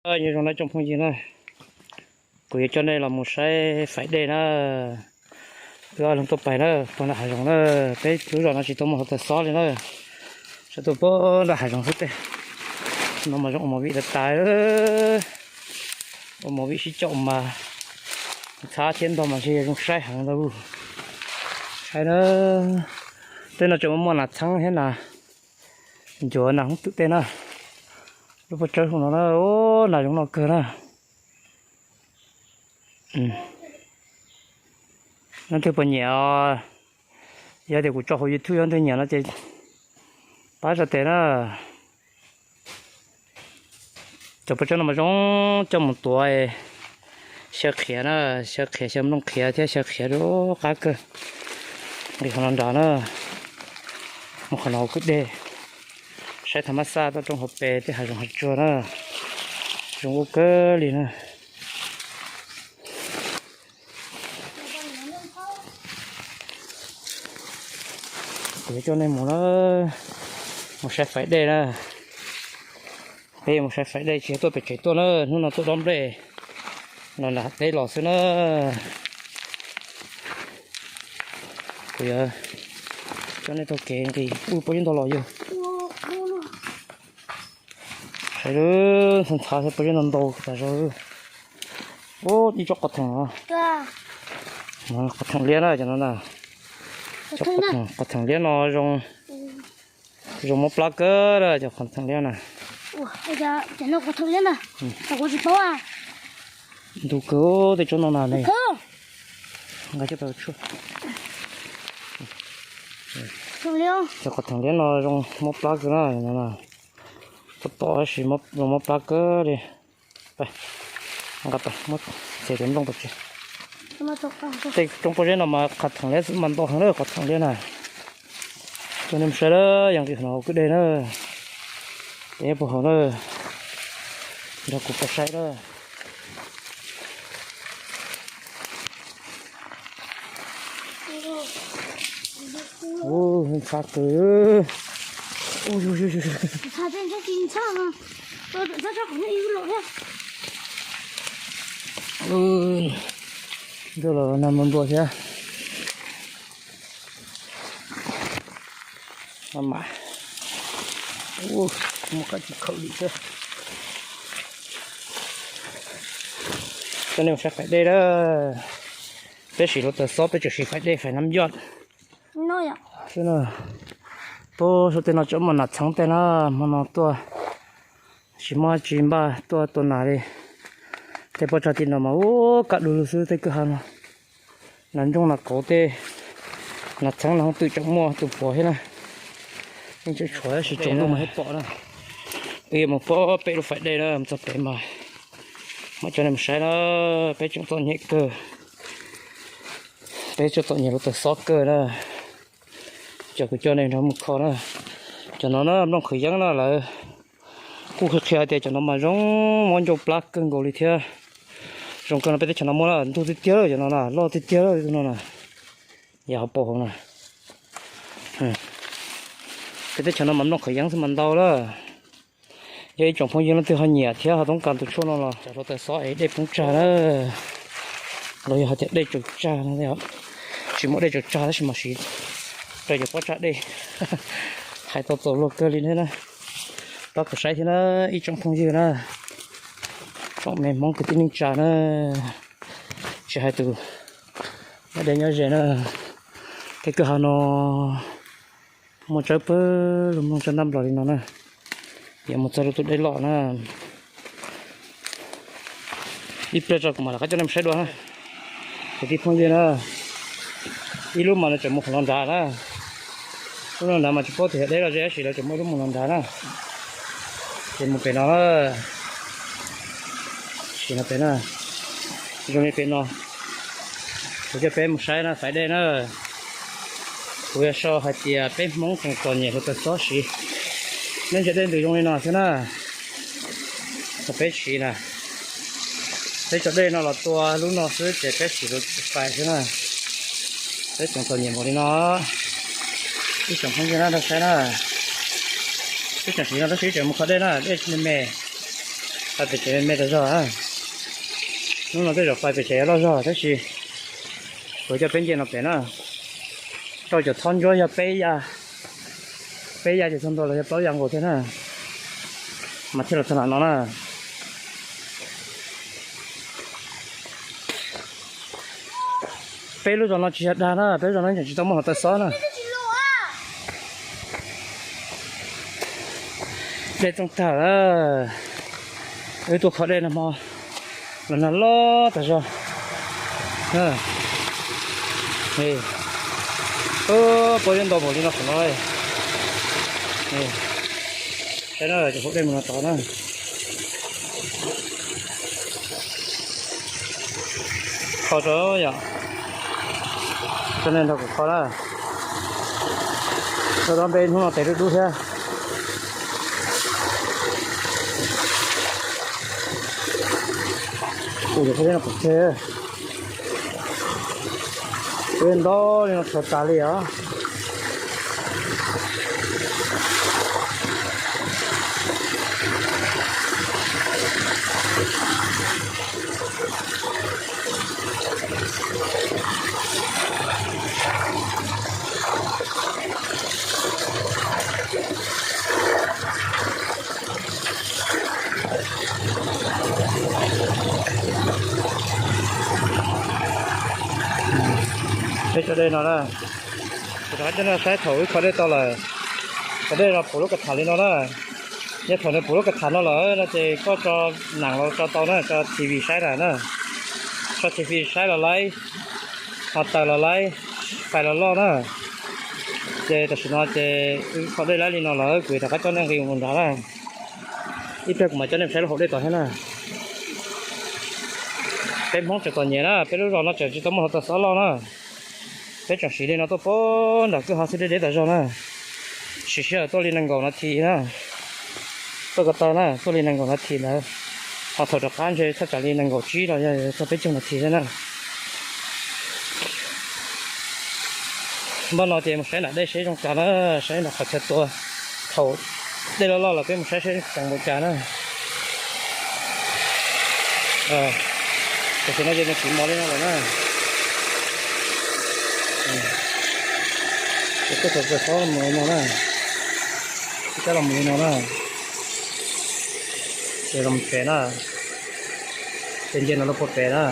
Nyob zoo na tsoom phooj ywg na, kuv yuav coj nej los mus saib faim dej na. Wb ob leeg tuaj pais na, puag nram hav zoov na. Peb lub zos no tsis tau muaj hluav taws xob li na, tsuas tuaj puag nram hav zoov xwb tej. No mas zoo ua movie tas tas, ua movie sib caum mas ntxhab thiab ntog mas ntshe yuav zoo saib heev ntag. Saib na, tej no tseem muaj nas txheeb thiab nas ncuav nas hoob twm tej na. Lub pob tsawb no na, nas zoo no kawg na. Leej twg puas nyiam, yog tias kuv tso hauv YouTube yog leej twg nyiam no ces pab tso tes na. Cov pob tsawb no mas zoo coj mus tuav xyaw qhiav na, xyaw qhiav xyaw nplooj qhiav thiab xyaw qhiav rau qab kawg. Nqis qhov no nrad na, mus qhov no hauv kwj deg, saib tha mab xaj tuaj roob hauv pes tej hav zoov hav tsuag na, zoo ua kawg li na. Kuv yuav coj nej mus na, mus saib faim dej na. Peb yuav mus saib faim dej tsis yog tuaj pem tsev tuaj na, hnub no tuaj dob nplej los nram teb los xwb na. Kuv yuav coj nej taug kev nqis ub pob zeb ntog los yug. Saib, ntxhab thiab pob zeb ntog ntau tas zog. Ub, ib tsob qos theem no, qos theem liab na cov no na. Qos theem liab no zoo, zoo mob plab kawg na cov qos theem liab na. Ntu kawg tej tsob no na ne. Nqa coj tau tshuaj. Cov qos theem liab no zoo mob plab kawg na, tab tom tab sis zoo mob plab kawg li. Nqa muab txiav cov nplooj pov tseg. Tej roob pob zeb no mas qos theem liab mas ntau heev na, qos theem liab na. Coj nej mus saib na, yog nqis no hauv kwj deg na, ces nyob puag hauv na, nrog kuv pais saib na. Ntxhab kawg. Ntuj los nag npua npua thiab. Muaj qab tsis khaum li thiab. Coj nej mus saib faim dej na. Peb siv hluav taws xob peb tseem siv faim dej faim nab yoj xwb na. Puag saum tej no tseem muaj nas txheeb tej na, hmo no tuaj tsis muaj tsis npaj tuaj tua nas li. Tej pob tsag tim no mas ub kaj du lug xwb tej kwj ha no. Nas ntsooj nas qauv tej, nas txheeb nas hoob twm tseem muaj tus puav thiab na. Yeej tseem tshuav tab sis tsoom luj mas thiaj pom na. Wb yuav mus puag pem lub faim dej na, mus txog pem mas mam coj nej mus saib na. Peb tseem txom nyem kawg, peb tseem txom nyem hluav taws xob kawg na. Cov kuv coj nej nrog mus kho na, cov no na nplooj qhwv yeeb na lawv kuj qhia qhia tias cov no mas zoo mob ncauj plab kawg nkaus li thiab. Zoo kawg no peb teb chaws no muaj na, ntug tiag tiag lawm cov no na, loj tiag tiag lawm no na. Yog hauv paus hauv na, peb teb chaws no mas nplooj qhwv yeeb xwb mas ntau lawm. Yog ib tsoom phooj ywg leej twg ho nyiam thiab ho toob kas tus tshuaj no los cov hluav taws xob es dej poob tsag na, los yog hais tias dej tsaus tsag no, tsis muaj dej tsaus tsag tab sis mas siv raws cov pob tsag dej. Hais tau txaus luag kawg li thiab na. Pab kuv saib thiab na ib tsoom phooj ywg na, tsoom me Hmoob kwv tij neej tsa na, tsis hais tus nyob deb nyob ze na. Tej kwj ha no muaj tsawb pawg lug mloog tsawb ntab nplos li no na. Yuav mus txog lub tus dej loj na. Ib pliag tso kuv mam rov qab coj nej mus saib dua na. Kwv tij phooj ywg na, ib lub mas lawv tseem mus qhov no nrad na. Lub no nrad mas tsis paub tias yog deb los ze tab sis lawv tseem muaj ib lub mus no nrad na. Ces mus pem no, sim no pem na, zoo li pem no. Kuv coj peb mus saib na, faim dej na. Kuv yog sau hais tias peb Hmoob tseem txom nyem hluav taws xob siv. Nej ntsia dej ntws zoo li no xwb na, thaum peb siv na, peb cov dej no los tua lub no xwb ces peb siv hluav taws xwb na. Peb tseem txom nyem npaum li no, ib tsoom phooj ywg na, saib na, peb tseem siv no tab sis tseem mus kho dej na, dej me me. Pem tsev me me tas zog. Hnub no tej zaum fais pem tsev loj zog tab sis kuv coj peb nce no pem na. Rau cov thob ntsuab yog peb ya, peb ya ces txog ntua los yog plaub ya nkaus thiab na. Mas thiaj los txog nram no na. Peb lub zos no tsis yog dag na, peb lub zos no tseem tsis tau muaj hluav taws xob na. Dej txooj tag lawm. Wb tuaj kho dej no hmo los nag loj tas zog. Pob zeb ntau npaum li no saum no. Saib na, cov hauv dej mus no tod na. Kho tso yom, tso nej nrog kuv kho na. Tso dob npe hnub no tes dub dub thiab. Ua yog peb no pom tseg, peb ntau li no tshuav tas li os. Peb tso dej no na, kuv rov qab coj nej saib thaum wb kho dej tau lawm. Kho dej no puv lub ka tham li no na. Yog thaum nws puv lub ka tham no lawm no ces koj tso nees los tso tau na, tso T V saib na na. Tso T V saib los laib, ho taws los laib, fais los loj na. Ces tam sim no ces wb kho dej laib li no lawm, kuv rov qab coj nej nqis mus nrad na. Ib pliag kuv mam coj nej saib lub hauv dej tod thiab na. Peb Hmoob tseem txom nyem na, peb lub zos no tseem tsis tau muaj hluav taws xob loj na. Peb tseem siv li no tuaj pem nram kwj ha xwb, deb deb tas zog na. Siv sij hawm tuaj li nees nkaum nas this na, tuaj ko taw na, tuaj li nees nkaum nas this ntawd. Ho thaum rov qab ntshe thaj tsam li nees nkaum tsib los yog txog peb caug nas this thiab na. Npaj no ces mus saib nram dej seb zoo cas na, saib nram qhov chaw tua. Thaum dej loj loj los peb mus saib seb tseem npaum cas na. Tam sim no ces nws kiv mos li no lawm na. Ces tuaj txog txawg xob mus li no na, ib sab los mus li no na, ces los pem na, ces nce no rau puag pem na.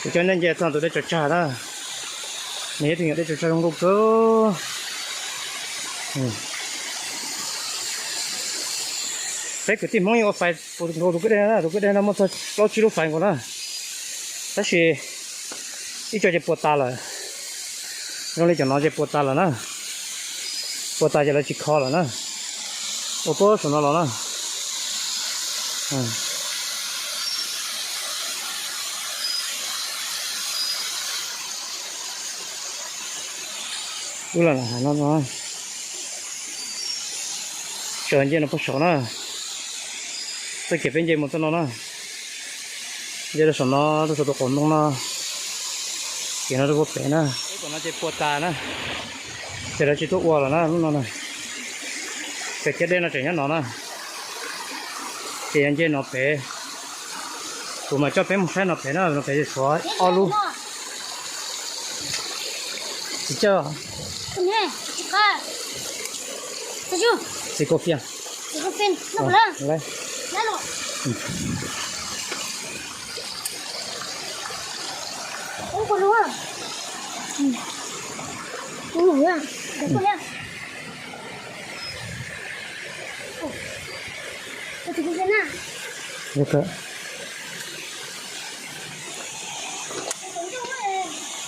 Kuv coj nej nce txog tus dej tsaws tsag na. Nws yog tus nyuam dej tsaws tsag zoo nkauj kawg. Peb kwv tij Hmoob yeej ua fais nkaus tus kwj dej no, tus kwj dej no muaj txog plaub tsib lub fais nkaus na. Tab sis ib co ces puas tas lawm, zoo li cov no ces puas tas lawm na. Puas tas ces lawv tsis kho lawm na. Ua puag saum no los na. Wb los hav no no, tseem nce no puag saum na. Txoj kev peb nce mus txoj no na, nce rau saum no rau saum tus qaum ntoo no, ces no rau puag pem na. Ib tom no ces puas tas na, ces lawv tsis tuaj ua lawm na lub no na. Ces caj dej no tseem nyob no na, ces yog nce no pem. Kuv mam coj peb mus saib no pem na, no pem tshuav ob lub. Tsis coj. Tsis kau fias.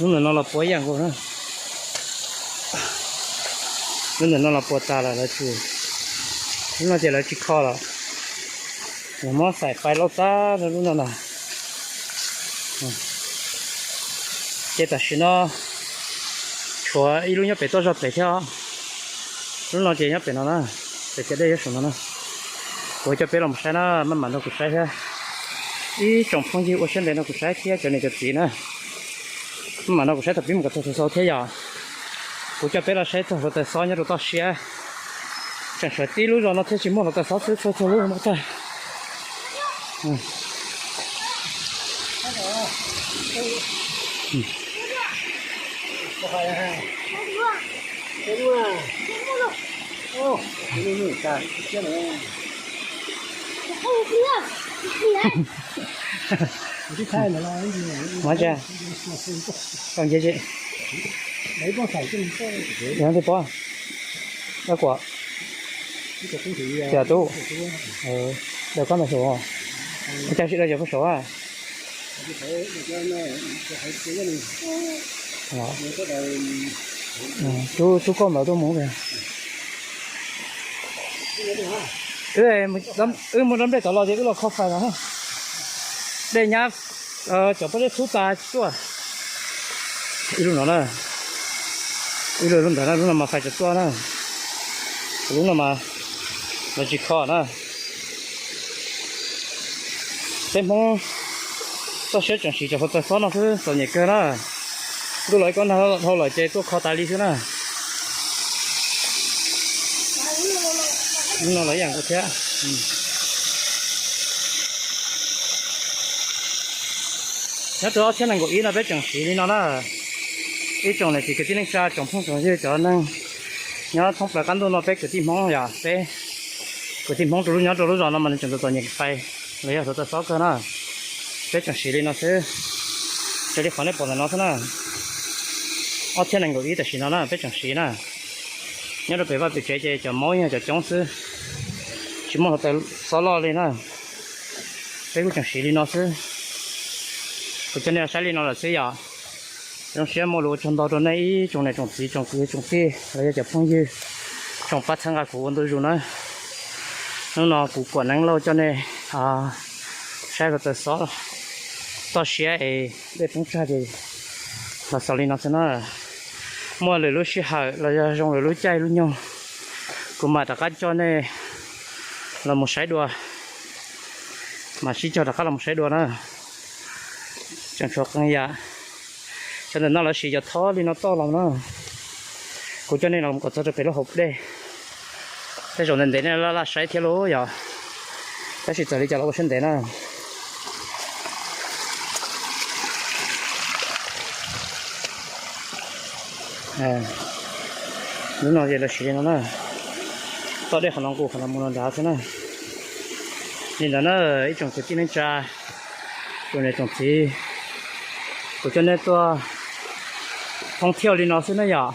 Lub ntawm no los puas ib yam nkaus na. Lub ntawm no los puas tas lawm, lawv tsis, lub no ces lawv tsis kho lawm. Lawv muab xaim fais lauj tag lub no na. Ces tam sim no tshuav ib lub nyob pem toj zog pem thiab os. Lub no ces nyob pem no na, pem cov dej nyob saum no na. Kuv coj peb los saib na, maj mam nrog kuv saib thiab. Ib tsoom phooj ywg ua siab ntev nrog kuv saib thiab cov niam cov txiv na, maj mam nrog kuv saib thaum pib mus kom txog thaum xaus thiab yom. Kuv coj peb los saib txog hluav taws xob nyob rau toj siab. Tseem tshuav tib lub zos no thiaj tsis muaj hluav taws xob xwb, txhua txhua lub muaj tag. Mas tsa, tau nce tsi? Yog ti pob, dab kuam, tias tub, daws koj ntawm saum, ua cas tsis daws cov pem saud a? Tub, tub koj ntawd tuaj mus. Wb mus dob nplej tod los ces wb los kho fais no. Dej nyab, cov pob zeb txhub tas tuaj. Ib lub no na, ib lub lub ntawd na, lub no mas fais tsav tuaj na. Lub no mas lawv tsis kho na. Peb Hmoob toj siab tseem siv cov hluav taws xob no xwb, txom nyem kawg na. Ntuj los ib kob nag dhau lawm ces tuaj kho tas li xwb na. Lub no los ib yam nkaus thiab. Nyob rau ob txhiab nees nkaum ib no peb tseem siv li no na. Ib tsoom niam txiv kwv tij neej tsa, tsoom phooj tsoom ywg, cov neeg nyob thoob plaws qab ntuj no, peb kwv tij Hmoob yom, peb kwv tij Hmoob rau lub, nyob rau lub zos no mas nws tseem txom txom nyem fais los yog hluav taws xob kawg na. Peb tseem siv li no xwb, raws li qhov nej pom ntawm no xwb na. Ob txhiab nees nkaum ib tam sim no na peb tseem siv na. Nyob rau pem vaj pem tsev ces cov maub yeej yog cov coob xwb, tsis muaj hluav taws xob loj li na. Peb kuj tseem siv li no xwb. Kuv coj nej saib li no lawm xwb yom. Zoo siab muaj lus ua tsaug ntau rau nej ib tsoom niam tsoom txiv, tsoom kwv tsoom tij los yog cov phooj ywg, tsoom pab txhawb nqa kuv ua ntu zus na. Hnub no kuv Kuam Neeb Lauj coj nej saib hluav taws xob toj siab es dej poob tsag ces los xaus li no xwb na. Muaj lwm lub sij hawm los yog zoo lwm lub caij lub nyoog, kuv mam rov qab coj nej los mus saib dua, mam sib cog rov qab los mus saib dua na. Tseem tshuav qee yam, cov ntawm no lawv siv cov thob li no toj los na. Kuv coj nej los kom txog rau pem lub hauv dej, tej zaum ntev ntev nej laj laj saib thiab lauj yom. Tab sis txawm li cas los ua siab ntev na. Lub no ces lawv siv li no na, toj dej qhov no nqus qhov no mus no nrad xwb na. Li ntawd na, ib tsoom kwv tij neej tsa, tsoom niam tsoom txiv, kuv coj nej tuaj thoob thiaj li no xwb na yom.